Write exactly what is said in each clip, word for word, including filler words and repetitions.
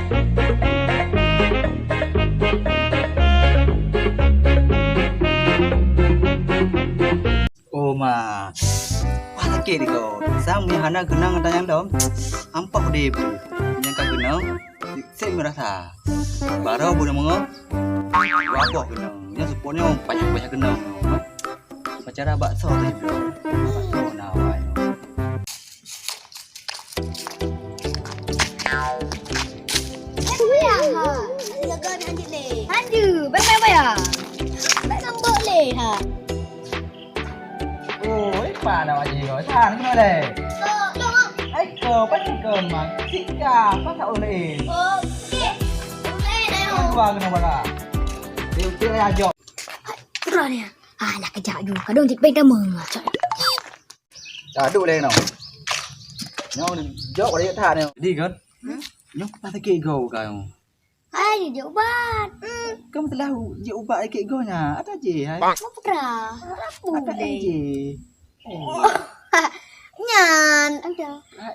Oh ma, wah sakét di ko. Sang meunyo hana keunong ata nyang lom, ampah udép. Nyang ka keunong, sek meurasa. Barô bunoe meungoh, wabah keunong. Nyan seupôt nyoe payah-payah keunong. Upacara bakso tadi bro. Bakso na awai. Aduh, bye bye bye. Bye ngambek lé ha. Oh, eh, pa nak wajib kau. Tan kena lé. Kau, kau. Hai kau, pasti kau mah. Sika, apa tak boleh? Oh, okey. Boleh dah. Dua kena bala. Dia okey ya jok. Kurang ni. Ah, lah kejap ju. Kadang cik peng kamu. Cak. Dah duduk lé nyoe. Nyoe jok pada that nyoe. Jadi kan? Hmm? Nyoe pas sakét go kau. Hai, jok ubat. Hmm. Kamu telah jok ubat sakét go nya. Ada je hai. Apa kera? Apa ada je? Nyan. Ada.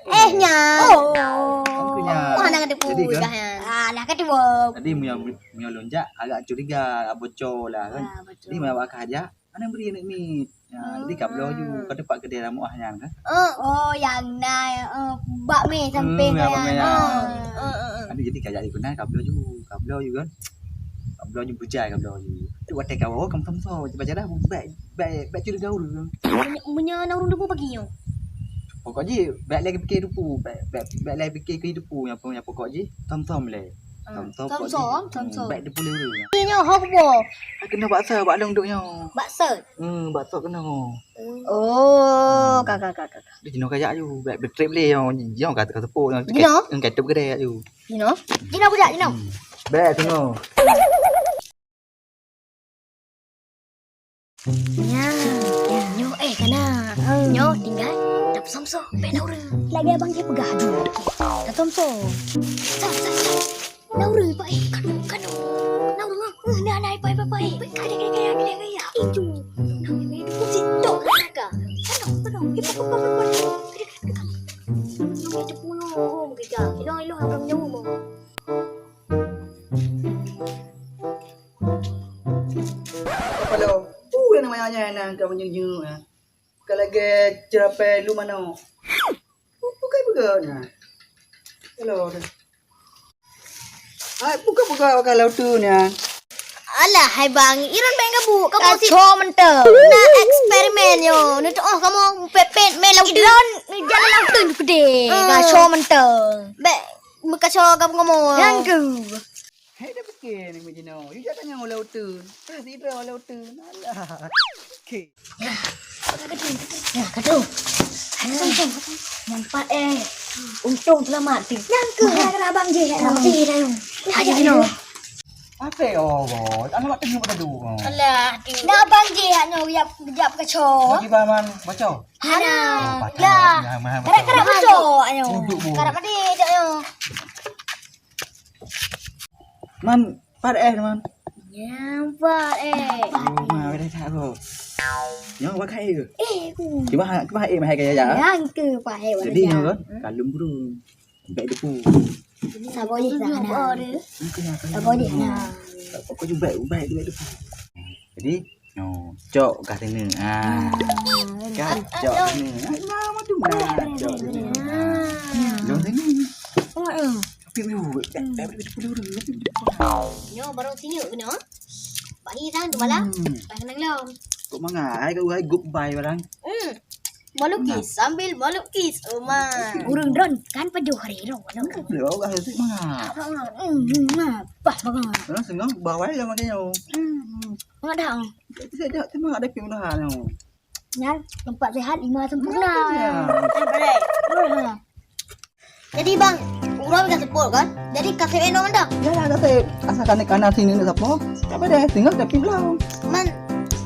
Eh, nyan. Oh. Aku nyan. Wah, nak ada pun. Jadi kan? Alah, kata wow. Tadi meunyo meunyo lonjak agak curiga, bocor lah kan. Ah, betul. Jadi meunyo awak ka ajak, Aneuk bri aneuk miet. Ya, jadi kabloe ju, ka teumpat keudè ramuah nyan kan? Oh, oh, nyang na, eh, bak mé sampéng nyan. Hmm, ya, bak mé nyan. Oh, oh, oh, oh. Aneuk jadi kajak di keunan kabloe ju, kabloe ju kan? Kabloe ju beujai, kabloe ju. Tu watèe kawoe kam som-som, baca dah bèk, bèk, bèk curiga ureueng. Meunyo, meunyo na ureueng teupeu pagi nyoe? Pokok jih bèk lé pike teupeu, bèk, bèk, bèk lé pike keu teupeu, nyang, nyang pokok jih som-som lé. Som-som, som-som. Bèk teupeu lé ureueng. Nyoe hok boh. Keunoe bak sot, bak lôn duek nyoe. Bak sot? Hmm, bak sot keunoe. Oh, ka, ka, ka, ka, ka. Di jinoe kajak ju, bèk beutrép lé nyoe, nyoe ka, ka seupôt nyoe. Jinoe? Ka, ka teup keudè ju. Jinoe? Jinoe kujak, jinoe. Hmm. Bèk teungoh. Nyan, nyoe, eh, kana. Nyoe tinggai tapeusomsom, bèk na ureueng. Lagèe abang jih peugah ju. Tapeusomsom. Sa, sa, sa. Na ureueng, Pak, eh, kadu, kadu. Na ureueng, ah. Eh, na, na, Pak, Pak, Pak, eh. Kadang, kadang, kadang, kadang, kadang. Itu. Na ureueng, itu pun sitok ka. Kadu, kadu. Itu, itu, itu, itu. Kadang, kadang, kadang. Itu pun, oh, oh, begitu. Ilong, ilong, abang nyawa, bang. Apa lo? Uh, yang namanya nyan, nyan, kau menyengnyeng, ah. Bukan lagi cerapé lu mano. Bukan bukan nya. Hello. Hai, bukan bukan kalau tu nya. Alah, hai bang, iron bèk ngabuk, kamu si kaco mantap. Na eksperimen nyo. Ni tu oh kamu pepet main laut. Iron ni jalan laut tu gede. Ah. Kaco mantap. Bèk meukaco kamu kamu. Yang tu. Hai dah fikir ni macam mana? You jangan tanya oleh otak. Ah, sidra oleh otak. Alah. Okey. Ya, kadu. Nampak eh. Untung selamat tu. Nyang ke gara-gara abang je. Abang je dah. Ya, ya, ya. Apa oh, boy? Anak mak tengok pada dua. Alah, tu. Nah, abang je hak nyo ya kejap kacau. Bagi bahan baca. Hana. Lah. Karak-karak baca nyo. Duduk, boy. Karak pada cak nyo. Man, pat eh, man. Nyang pat eh. Oh, ma, pada tak aku. Nyang pakai ke? Eh, aku. Cuba, cuba eh, mahai kaya ya. Yang ke pat eh. Jadi, nyang kan? Kalung burung. Baik depu. Sabar je lah. Sabar je lah. Aku juga baik, baik depu. Jadi, nyoe, cok kah sini. Ah. Kah cok sini. Ah, nah, macam nah, cok sini. Ah. Long sini. Oh, eh. Tapi, eh, eh, eh, eh, eh. Nyoe baru sini kena. Pak Ni sang tu malam. Hmm. Pak Senang Long. Kok mangat? Ai kau ai goodbye barang. Hmm. Melukis sambil melukis. Oh, ma. Ureueng drone kan pajoh hari lo. Lo, lo, lo, lo, lo, lo. Hmm, hmm, hmm. Bah, bah. Senang, senang, bawai lah makanya. Hmm. Enggak dah. Tidak, tidak, cuma ada keunahan. Nyan, empat sehat, lima sempurna. Ya. Eh, balik. Terus, ha. Jadi, bang, urang ka seupôt kan? Jadi, ka sép enong dah. Ya, ya, ka sép. Asal kana-kana sini nak sapo? Tak apa deh, tinggal tapi belum. Man,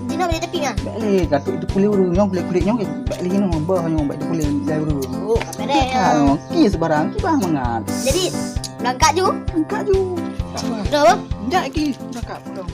jinoe boleh tapi kan? Bèk lé, ka tu itu kulit ureueng nyoe, kulit-kulit nyoe, bèk lé nyoe, bah nyoe, bèk itu kulit jai ureueng. Oh, tak apa deh. Ha, ki sebarang, ki bah mangat. Jadi, berangkat ju? Berangkat ju. Tak apa. Dah apa? Enggak ki, berangkat pulang.